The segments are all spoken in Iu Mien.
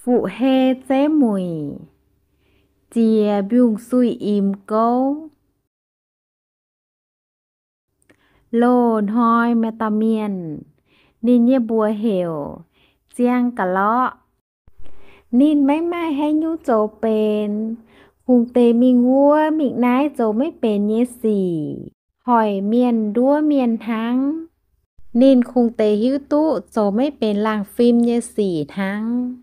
Fuqv-Hei Zeiv Muic, Jiex Mbiungc-Suiv Imx Gouv. Loz-hnoi maaih dauh mienh, ninh nyei mbuox heuc Ziang Ga'lorqv. Ninh maiv maaih haaix nyungc zoux benx, kungx deix mingh wuov mingh naaiv zoux maiv benx nyei sic, hoic mienh nduov mienh hnangv. Ninh kungx deix hiuv duqv zoux maiv benx laangh fim nyei sic hnangv.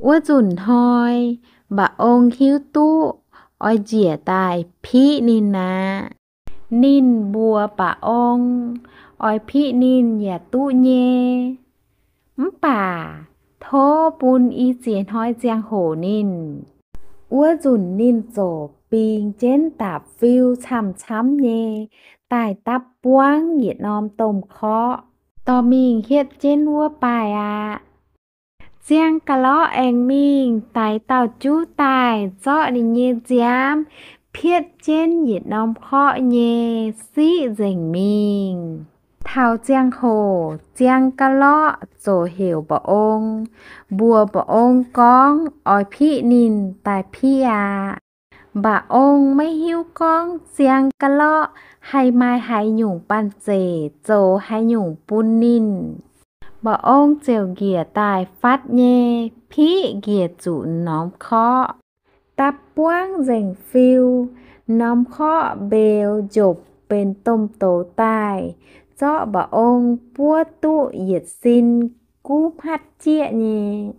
Wuov nzunc hnoi, Mba'ong hiuv duqv oix njiec daaih piqv ninh aqv. Ninh mbuox Mba'ong, oix piqv ninh yaac duqv nyei. Mv baac tov bun i ziex hnoi ziangh hoc ninh. Wuov nzunc ninh ziouc bingx jienv da'fiu camv-camv nyei daaih dapv buangv yietc norm domh korqv, dorh mingh hietv jienv wuov baaih aqv. Ziang Ga'lorqv aengx mingh daix dauh juv daaih zorqv ninh nyei nziaamv pietv jienv yietc norm korqv nyei siqv nzengc mingh. Taux ziangh hoc Ziang Ga'lorqv ziouc heuc Mba'ong, mbuox Mba'ong gorngv oix piqv ninh daaih piqv aqv. Mba'ong maiv hiuv gorngv Ziang Ga'lorqv haih maaih haaix nyungc banh zeic zoux haaix nyungc bun ninh. Mba'ong ziouc njiec daaih fatv nyei piqv njiec zuqc norm korqv, dapv buangv nzengc fiu. Norm korqv mbeux njopc benx domh douz daaih, zorqv Mba'ong buov duqv yietc sin guv hmatv jieqv nyei.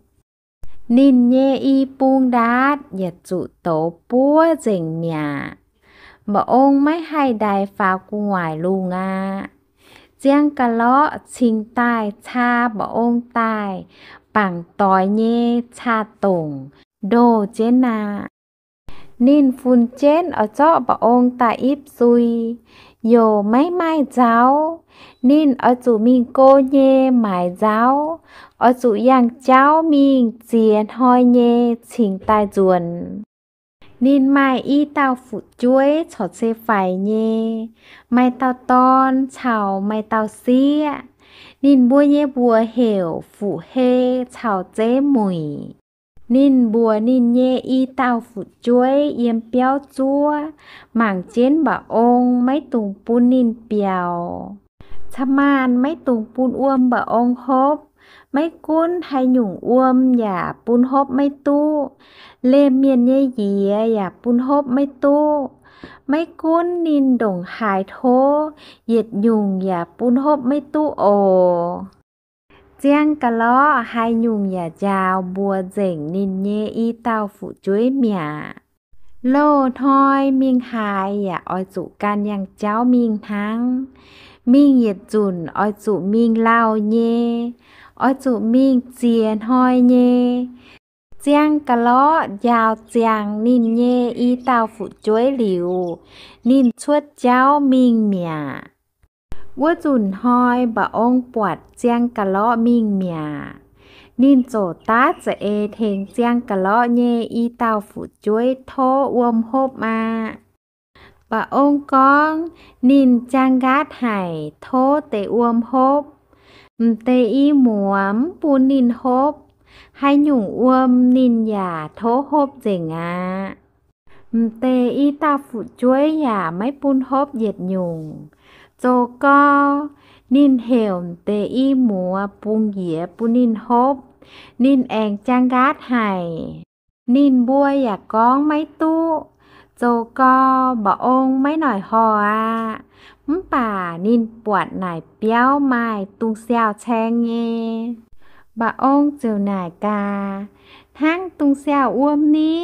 Ninh nyei i bung ndaatv yietc zuqc douz buov nzengc mi'aqv. Mba'ong maiv haih ndaix faaux gu'nguaaic lungh aqv. Ziang Ga'lorqv cingx daaih caa Mba'ong daaih bangc doix nyei caa-dongc ndoh jienv aqv. Ninh funx jienv oix zorqv Mba'ong daaih ipv sui, yaac maiv maaih nzauv. Ninh oix zuqc mingh go nyei maaiz nzauv, oix zuqc yangh jauv mingh ziex hnoi nyei cingx daaih nzuonx. Ninh maaih i dauh fu'jueiv corc se faix nyei, maaih dauh dorn caux maaih dauh sieqv. Ninh mbuo nyei mbuox heuc Fuqv-Hei caux Zeiv Muic. Ninh mbuox ninh nyei i dauh fu'jueiv yiem biauv zuov, mangc jienv Mba'ong maiv dungx bun ninh biaux. Ca'maanh maiv dungx bun wuom Mba'ong hopv. Maiv gunv haaix nyungc wuom yaac bun hopv maiv duqv. Liemh mienh nyei njiec yaac bun hopv maiv duqv. Maiv gunv ninh ndongc haaix tov, yietc nyungc yaac bun hopv maiv duqv oc. Ziang Ga'lorqv haaix nyungc yaac njaaux mbuox nzengc ninh nyei i dauh fu'jueiv mi'aqv. Loz-hnoi mingh haaix yaac oix zuqc ganh yangh jauv mingh hnangv. Mingh yietc nzunc oix zuqc mingh lauh nyei, oix zuqc mingh ziex hnoi nyei. Ziang Ga'lorqv njaaux ziangx ninh nyei i dauh fu'jueiv liuz, ninh cuotv jauv mingh mi'aqv. Wuov nzunc hnoi Mba'ong buatc Ziang Ga'lorqv mingh mi'aqv. Ninh ziouc daav za'eix tengx Ziang Ga'lorqv nyei i dauh fu'jueiv tov wuom hopv aqv. Mba'ong gorngv ninh jaang nqaatv haic tov deix wuom hopv. M'deix i muoz mv bun ninh hopv. Haaix nyungc wuom ninh yaac tov hopv nzengc aqv. M'deix i dauh fu'jueiv yaac maiv bun hopv yietc nyungc. Zoux gau, ninh heuc m'deix i muoz bungx njiec bun ninh hopv. Ninh aengx jaang nqaatv haic. Ninh mbuo yaac gorngv maiv duqv. Zoux gau, Mba'ong maiv noic horh aqv. Mv baac ninh buatc naaic biauv maaih dungz siaauh caeng nyei. Mba'ong ziouc naaic gaax, Hnangv dungz siaauh wuom ni?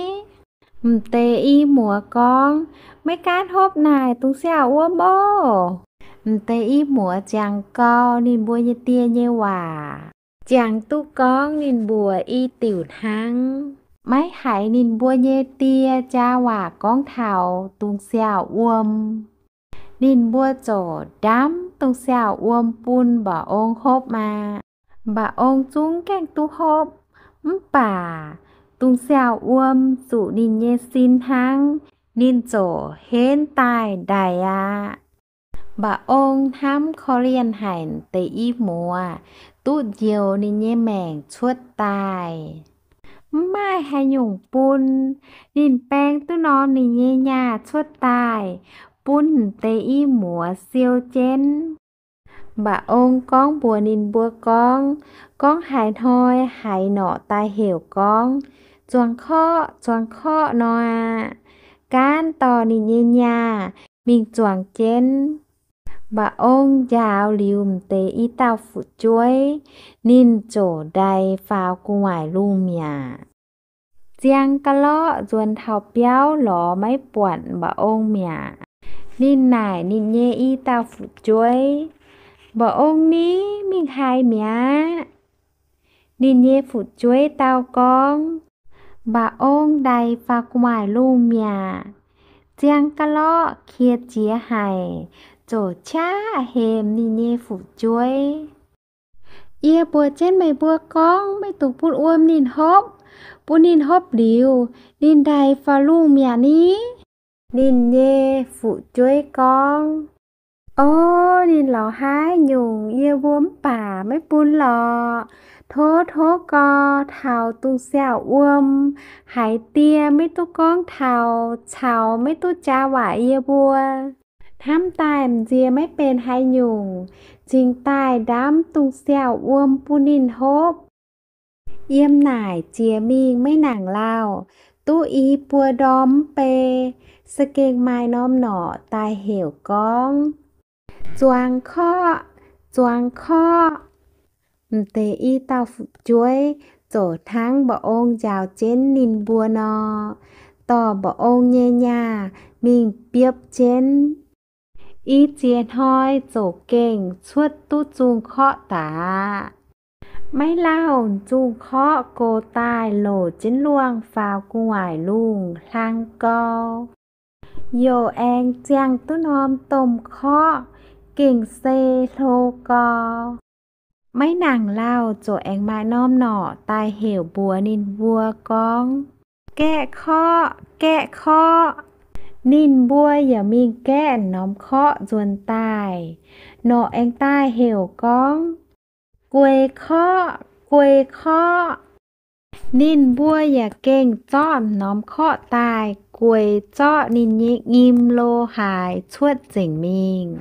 M'deix i muoz gorngv, Maiv gaatv hopv naaic dungz siaauh wuom oc. M'deix i muoz jangx gau ninh mbuo nyei die nyei waac, jangx duqv gorngv ninh mbuox i diuc hnangv, maiv haiz ninh mbuo nyei die jaa waac gorngv taux dungz siaauh wuom. Ninh mbuo ziouc ndamv dungz siaauh wuom bun Mba'ong hopv aqv. Mba'ong zungv gaengh duqv hopv, mv baac dungz siaauh wuom zuqc ninh nyei sin hnangv, ninh ziouc henv daaih ndaix aqv. Mba'ong hnamv korv-lienh haic deix i muoz duqv njoux ninh nyei maengc cuotv daaih. mv maaih haaix nyungc bun. Ninh baeng duqv norm ninh nyei nyaah cuotv daaih, bun m'deix i muoz siou jienv. Mba'ong gorngv mbuox ninh mbuo gorngv, gorngv haaix hnoi haaix norqc daaih heuc gorngv, Zuangx korqv, zuangx korqv nor aqv, gaanv dorh ninh nyei nyaah mingh zuangx jienv. Mba'ong njaaux liuz m'deix i dauh fu'jueiv, ninh ziouc ndaix faaux gu'nguaaic lungh mi'aqv. Ziang ga'lorqv nzuonx taux biauv lorz maiv buatc mba'ong mi'aqv. Ninh naaic ninh nyei i dauh fu'jueiv, Mba'ong ni mingh haaix mi'aqv? Ninh nyei fu'jueiv dau gorngv, Mba'ong ndaix faaux gu'nguaaic lungh mi'aqv. Ziang ga'lorqv qiex jiez haic, ziouc qaqv hemx ninh nyei fu'jueiv, Yie mbuox jienv meih mbuo gorngv maiv dungx bun wuom ninh hopv. Bun ninh hopv liuz, ninh ndaix faaux lungh mi'aqv ni? Ninh nyei fu'jueiv gorngv, O, ninh lorz haaix nyungc yie mbuo mv baac maiv bun lorqc. Tov tov gau taux dungz siau wuom, haiz die maiv duqv gorngv taux, caux maiv duqv jaa waac yie mbuo. Hnamv daaih m'nziex maiv benx haaix nyungc, cingx daaih ndaamv dungz siau wuom bun ninh hopv. Yiem naaic jiex mingh maiv nangc lauh, duqv i buo ndorm mv bei, se gengh maaih norm norqc daaih heuc gorngv, Zuangx korqv, zuangx korqv. M'deix i dauh fu'jueiv ziouc hnangv mba'ong njaaux jienv ninh mbuo nor, dorh mba'ong nyei nyaah mingh biopv jienv. I ziex hnoi ziouc gengh cuotv duqv zungh korqv daaih. Maiv lauh zungh korqv gox daaih loc jienv luongh faaux gu'nguaaic lungh hlang gau. Youc aengx ziangh duqv norm domh korqv gengh se hlo gau. Maiv nangc lauh ziouc aengx maaih norm norqc daaih heuc mbuox ninh mbuo gorngv, Gaeqv korqv, gaeqv korqv. Ninh mbuo yaac mingh gaeqv norm korqv nzuonx daaih. Norqc aengx daaih heuc gorngv, Gueix korqv, gueix korqv. Ninh mbuo yaac gengh zorqv m'norm korqv daaih gueix zorqv ninh nyei nyim lo haaix cuotv nzengc mingh.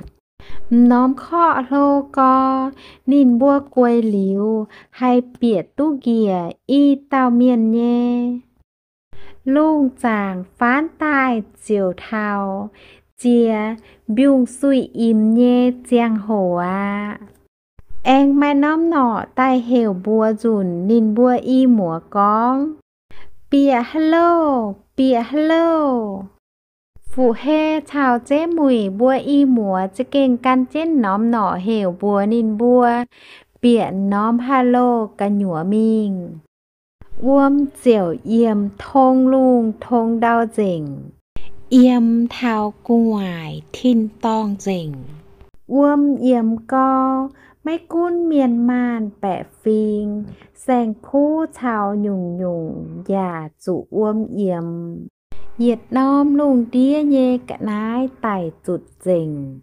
M'norm korqv hlo gau, ninh mbuo gueix liuz haih bieqc duqv njiec i dauh mienh nyei. Lungh zaangc faanv daaih ziouc taux ziex mbiungc-suiv-imx nyei ziangh hoc aqv. Aengx maaih norm norqc daaih heuc mbuox nzunc ninh mbuo i muoz gorngv, Bieqc ha'louh, bieqc ha'louh. Fuqv-Hei caux Zeiv Muic mbuo i muoz za'gengh gan jienv norm norqc heuc mbuox ninh mbuo bieqc norm ha'louh gu'nyuoz mingh. Wuom ziouc yiemx tong lungh tong ndau nzengc, yiemx taux gu'nguaaic tin-dorngh nzengc. Wuom yiemx gau, maiv gunv mienh maanh baeqc fingx, saeng-kuv caux nyungc-nyungc yaac zuqc wuom yiemx. Yietc norm lungh ndiev nyei ga'naaiv daic zutc nzengc.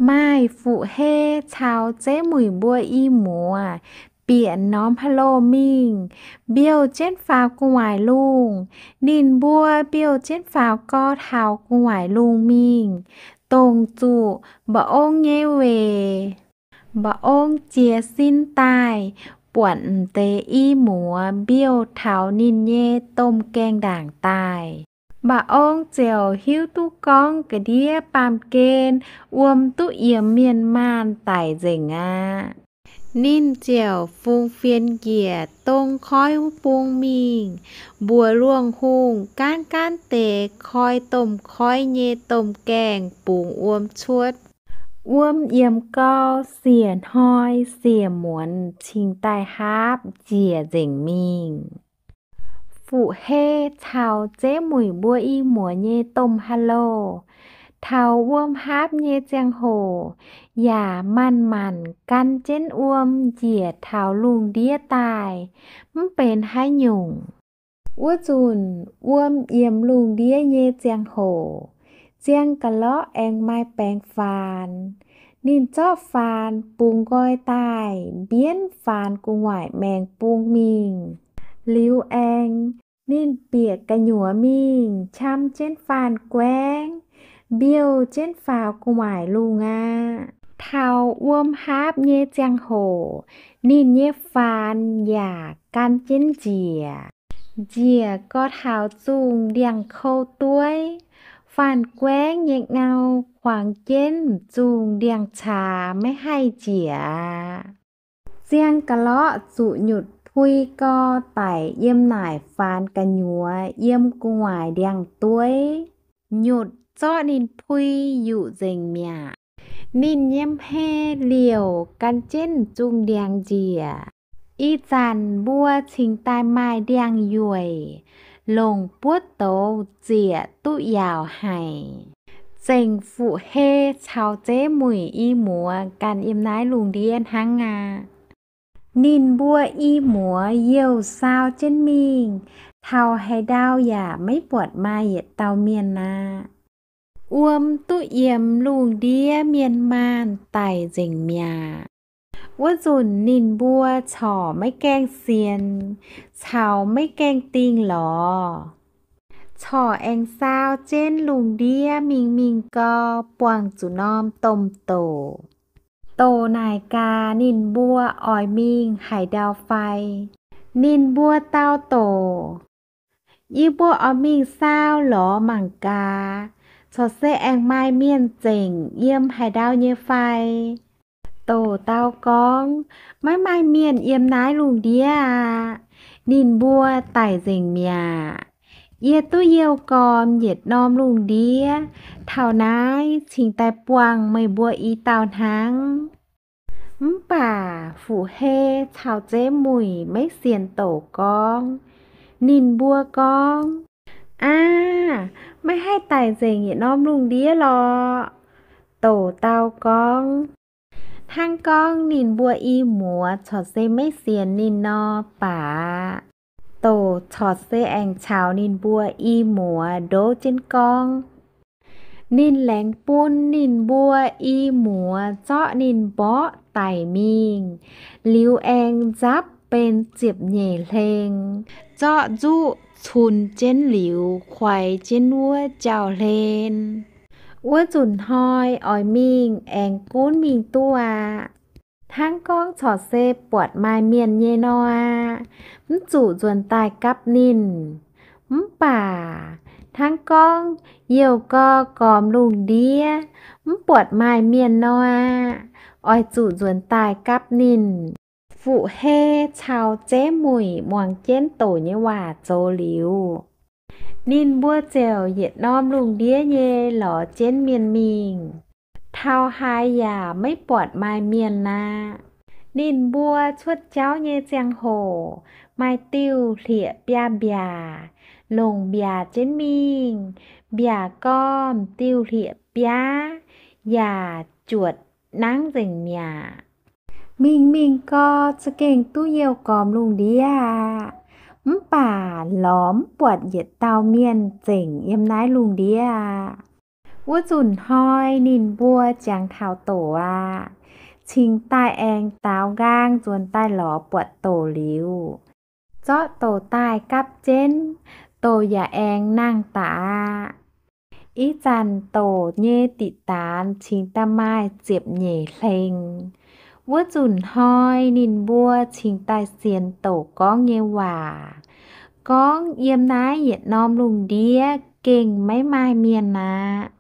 Maaih Fuqv-Hei caux Zeiv Muic mbuo i muoz bieqc norm ha'louh mingh, mbiouh jienv faaux gu'nguaaic lungh. Ninh mbuo mbiouh jienv faaux gau taux gu'nguaaic lungh mingh, dongc zuqc mba'ong nyei weic. Mba'ong jiez sin daaih, buatc m'deix i muoz mbiouh taux ninh nyei domh gaengh ndaangc daaih. Mba'ong ziouc hiuv duqv gorngv ga'ndiev baamh gen wuom duqv yiemx mienh maanh daic nzengc aqv. Ninh ziouc fungx fienx njiec dong koiv wuov bung mingh, mbuox Luongh Hungh gaanv gaanv deix koi domh koiv nyei domh gaengh bungx wuom cuotv. Wuom yiemx gau, siec hnoi siec muonz cingx daaih haapv njiec nzengc mingh. Fuqv-Hei caux Zeiv Muic mbuo i muoz nyei domh ha'louh, taux wuom haapv nyei ziangh hoc, yaac manc-manc gan jienv wuom njiec taux lungh ndiev daaih, mv benx haaix nyungc. Wuov nzunc wuom yiemx lungh ndiev nyei ziangh hoc, ziang ga'lorqv aengx maaih baengx faanx. Ninh zorqv faanx bungx nqoi daaih, mbienv faanx gu'nguaaic maengx bung mingh. Liuz Aengx ninh bieqc gu'nyuoz mingh qam jienv Faanh Guaengv, mbiouh jienv faaux gu'nguaaic lungh aqv. Taux wuom haapv nyei ziangh hoc, ninh nyei faanx yaac gan jienv njiec. Njiec gorx taux zungh ndiangx-kou dueiv, Faanh Guaengv nyei ngau kuangx jienv zungh ndiangx-caax maiv haih njiec aqv. Ziangh ga'lorqv zuqc nyutc pui gau daic yiem naaic faanx gu'nyuoz yiem gu'nguaaic ndiangx-dueiv. Nyutc zorqv ninh pui yuqc nzengc mi'aqv. Ninh nyei hmei liouc gan jienv zungh ndiangx njiec. Ih zanc mbuo cingx daaih maaih ndiangx-yueic, longc buov douz zieqc duqv yaauc haic. Zengc Fuqv-Hei caux Zeiv Muic i muoz ganh yiem naaiv lungh ndiev hnangv aqv. Ninh mbuo i muoz youh saau jienv mingh, taux haaix ndau yaac maiv buatc maaih yietc dauh mienh aqv. Wuom duqv yiemx lungh ndiev mienh maanh daic nzengc mi'aqv. Wuov nzunc ninh mbuo corc maiv gaengh sienx caux maiv gaengh dingh lorz. Corc aengx saau jienv lungh ndiev mingh mingh gau, buangh zuqc norm domh doc. Doc naaic gaax ninh mbuo oix mingh haaix ndau fai. Ninh mbuo dau doc, Yie mbuo oix mingh saau lorz mangc gaax, corc se aengx maaih mienh zengc yiem haaix ndau nyei fai. Doc dau gorngv, Maiv maaih mienh yiem naaiv lungh ndiev aqv. Ninh mbuo daic nzengc mi'aqv. Yie duqv youh gormx yietc norm lungh ndiev taux naaiv cingx daaih buangh meih mbuo i dauh hnangv. Mv baac Fuqv-Hei caux Zeiv Muic maiv sienx doc gorngv. Ninh mbuo gorngv, Aav, maiv haih daic nzengc yietc norm lungh ndiev lorqc. Doc dau gorngv, Hnangv gorngv ninh mbuo i muoz corc se maiv sienx ninh nor baac. Doc corc se aengx caux ninh mbuo i muoz ndouv jienv gorngv. Ninh laengz bun ninh mbuo i muoz zorqv ninh mborqv daic mingh, liuz aengx nzapv benx ziepc nyeic hlengx, zorqv nzuqv cunx jienv liuz kuaix jienv wuov jauv-hlen. Wuov nzunc hnoi oix mingh aengx gunv mingh duqv aqv. Hnangv gorngv corc se buatc maaih mienh nyei nor aqv, mv zuqc nzuonx daaih gapv ninh. Mv baac hnangv gorngv youh gau gormx lungh ndiev mv buatc maaih mienh nor aqv, oix zuqc nzuonx daaih gapv ninh. Fuqv-Hei caux Zeiv Muic muangx jienv doc nyei waac zoux liuz, ninh mbuo ziouc yietc norm lungh ndiev nyei lorz jienv mienh mingh. Taux haaix yaac maiv buatc maaih mienh aqv. Ninh mbuo cuotv jauv nyei ziangh hoc maaih diuh hlieqv-biaav mbiaac longc mbiaac jienv mingh. Mbiaac gormh diuh hlieqv-biaav yaac juotc nangv nzengc mi'aqv. Mingh mingh gau za'gengh duqv youh gormx lungh ndiev aqv. Mv baac lorz mv buatc yietc dauh mienh zengc yiem naaiv lungh ndiev aqv. Wuov nzunc hnoi ninh mbuo jangx taux doc aqv, cingx daaih aengx daaux nqaang nzuonx daaih lorz buatc doc liuz, zorqv doc daaih gapv jienv, doc yaac aengx nangh daaih aqv. Ih zanc doc nyei diqc daanz cingx daaih maaih ziepc nyeic hlengx. Wuov nzunc hnoi ninh mbuo cingx daaih sienx doc gorngv nyei waac, gorngv yiem naaiv yietc norm lungh ndiev gengh maiv maaih mienh aqv.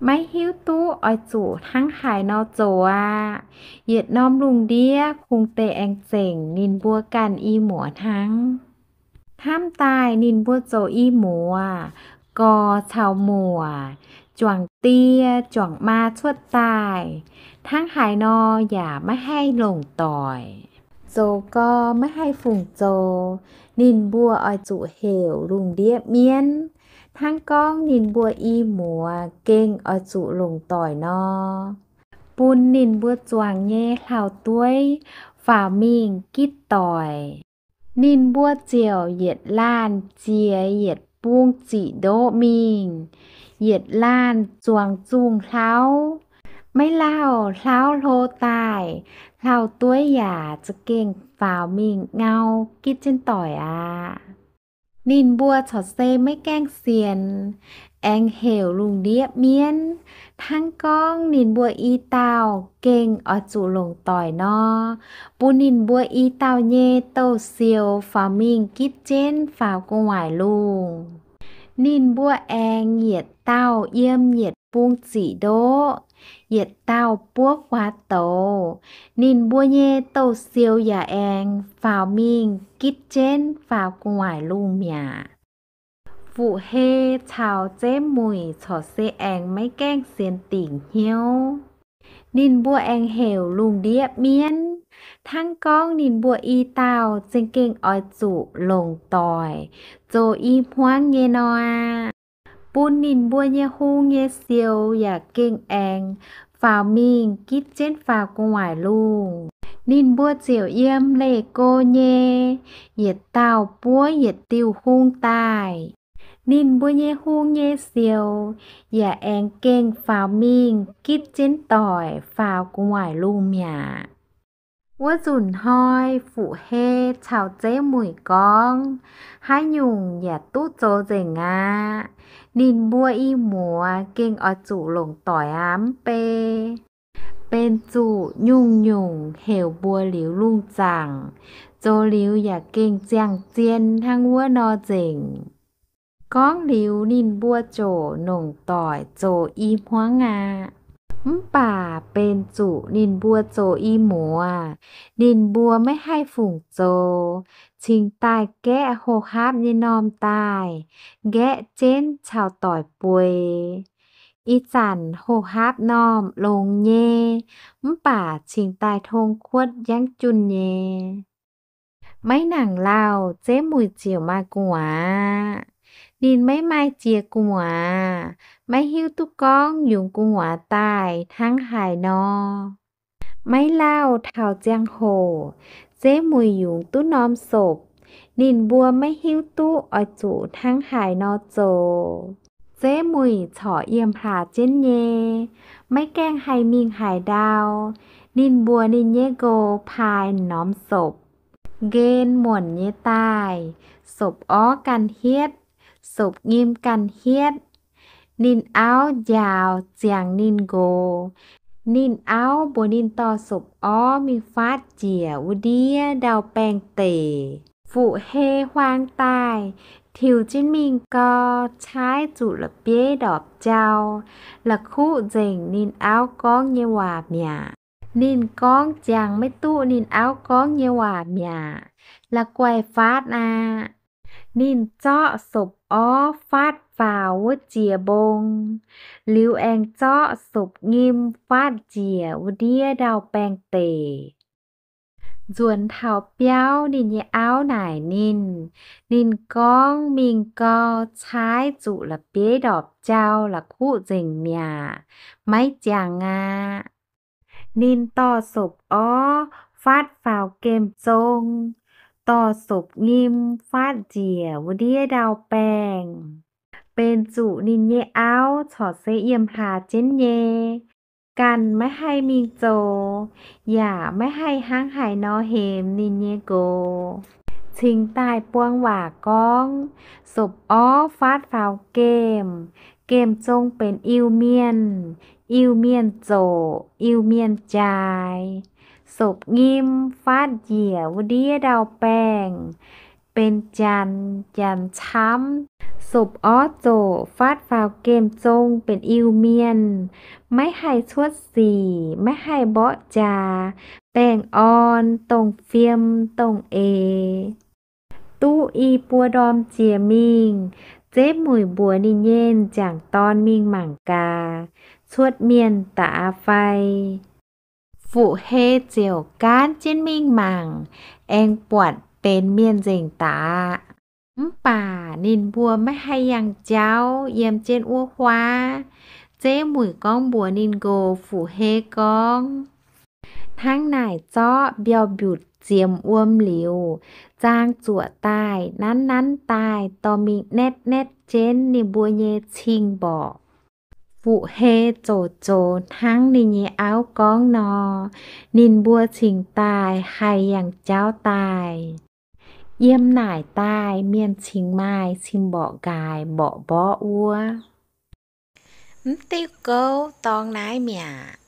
Maiv hiuv duqv oix zuqc hnangv haaix nor zoux aqv. Yietc norm lungh ndiev kungx deix aengx zengc ninh mbuo ganh i muoz hnangv. Hnamv daaih ninh mbuo zoux i muoz, gorx caux muoc, juangc die juangc maa cuotv daaih, hnangv haaix nor yaac maiv haih longc doic. Zoux gau maiv haih fungc zoux, ninh mbuo oix zuqc heuc lungh ndiev mienv, hnangv gorngv ninh mbuo i muoz gengh oix zuqc longc doic nor, bun ninh mbuo zuangx nyei hlauv-dueiv faaux mingh gitv doic. Ninh mbuo ziouc yietc laanh ziex yietc bung ziqc ndoqv mingh, yietc laanh zuangx zungh hlauv. Maiv lauh hlauv hlo daaih, Hlauv-dueiv yaac za'gengh faaux mingh ngau gitv jienv doic aqv. Ninh mbuo corc se maiv gaengh sienx, aengx heuc lungh ndiev mienv, hnangv gorngv ninh mbuo i dauh gengh oix zuqc longc doic nor, bun ninh mbuo i dauh nyei douz-sioux faaux mingh gitv jienv faaux gu'nguaaic lungh. Ninh mbuo aengx yietc dauh yiem yietc bung ziqc ndoqv, yietc dauh buov guaax douz. Ninh mbuo nyei douz-sioux yaac aengx faaux mingh gitv jienv faaux gu'nguaaic lungh mi'aqv. Fuqv-Hei caux Zeiv Muic corc se aengx maiv gaengh sienx dingc hnyouv. Ninh mbuo aengx heuc lungh ndiev mienv, hnangv gorngv ninh mbuo i dauh za'gengh oix zuqc longc doic zoux i hmuangv nyei nor aqv. Bun ninh mbuo nyei hung nyei sioux yaac gengh aengx faaux mingh gitv jienv faaux gu'nguaaic lungh. Ninh mbuo ziouc yiem leih go nyei, yietc dauh buov yietc diuh hung daaih. Ninh mbuo nyei hung nyei sioux yaac aengx gengh faaux mingh gitv jienv doic faaux gu'nguaaic lungh mi'aqv. Wuov nzunc hnoi Fuqv-Hei caux Zeiv Muic gorngv, haaix nyungc yaac duqv zoux nzengc aqv. Ninh mbuo i muoz gengh oix zuqc longc doic aqv mv bei. Benx zuqc nyungc-nyungc heuc mbuox liuz lungh zaangc, zoux liuz yaac gengh ziangh zien hnangv wuov nor nzengc. Gorngv liuz ninh mbuo ziouc longc doic zoux i hmuangv aqv. Mv baac benx zuqc ninh mbuo zoux i muoz, ninh mbuo maiv haih fungc zoux, cingx daaih gaeqv hoh haapv nyei normh daaih, nqaeqv jienv caux doic bueix. Ih zanc hoh haapv normh longx nyei, mv baac cingx daaih tong kuotv yangv junh nyei. Maiv nangc lauh, Zeiv Muic ziouc maaih gu'nguaaz. Ninh maiv maaih jiex gu'nguaaz, maiv hiuv duqv gorngv yungz gu'nguaaz daaih hnangv haaix nor. Maiv lauh taux ziangh hoc, Zeiv Muic yungz duqv norm sopc, ninh mbuo maiv hiuv duqv oix zuqc hnangv haaix nor zoux. Zeiv Muic corc yiem hlaax jienv nyei, maiv gaengh haih mingh haaix ndau. Ninh mbuox ninh nyei nqox paaix norm sopc, nqen muonc nyei daaih, sopc orv ganh hietv, sopc nyim ganh hietv. Ninh auv njaaux ziangx ninh nqox. Ninh auv mbuox ninh dorh sopc orv mingh faatv njiec wuov ndiev ndau-baengh deic. Fuqv-Hei huaang daaih, tiux jienv mingh gau, caaiv zuqc la'bieiv ndorpc jauv, la'kuqv nzengc ninh auv gorngv nyei waac mi'aqv. Ninh gorngv ziangx maiv duqv ninh auv gorngv nyei waac mi'aqv. La'guaih faatv aqv. Ninh zorqv sopc orv faatv faaux wuov jiex mbong, liuz aengx zorqv sopc nyim faatv njiec wuov ndiev ndau-baengh deic. Nzuonx taux biauv, ninh nyei auv naaic ninh. Ninh gorngv, mingh gau, caaiv zuqc la'bieiv ndorpc jauv la'kuqv nzengc mi'aqv. Maiv jangx aqv. Ninh dorh sopc orv faatv faaux gemh zong, dorh sopc nyim faatv njiec wuov ndiev ndau-baengh. Benx zuqc ninh nyei auv corc se yiem hlaax jienv nyei, ganh maiv haih mingh zoux, yaac maiv haih hnangv haaix nor hemx ninh nyei nqox. Cingx daaih buang waac gorngv, sopc orv faatv faaux gemh, gemh zong benx Iu-Mienh, Iu-Mienh zoqc, Iu-Mienh jaaix. Sopc nyim faatv njiec wuov ndiev ndau-baengh, benx Janx, Janx camv. Sopc orv zoqc faatv faaux gemh zong benx Iu-Mienh, maiv haih cuotv sic, maiv haih mborqv jaax, baengh orn, dongh fiem dongh eix. Duqv i buo ndorm jiex mingh, Zeiv Muic mbuox ninh nyei m'jangc dorn mingh mangc gaax, cuotv mienh daaih fai. Fuqv-Hei ziouc gaanv jienv mingh mangc, aengx buatc benx mienh nzengc daaih. Mv baac ninh mbuo maiv haih yangh jauv yiem jienv wuov huaav. Zeiv Muic gorngv mbuox ninh nqox Fuqv-Hei gorngv, hnangv naaic zorqv mbiauh mbiutc ziemx wuom liuz, zaang zuoqc daaih nanv nanv daaih dorh mingh naetv naetv jienv ninh mbuo nyei cing-mborqc. Fuqv-Hei zoux zoux hnangv ninh nyei auv gorngv nor, ninh mbuo cingx daaih haih yangh jauv daaih. Yiem naaic daaih mienh cingx maaih cing-mborqc nqaaix mborqc mborqv wuov. Mv diuh gouv dorng naaiv mi'aqv.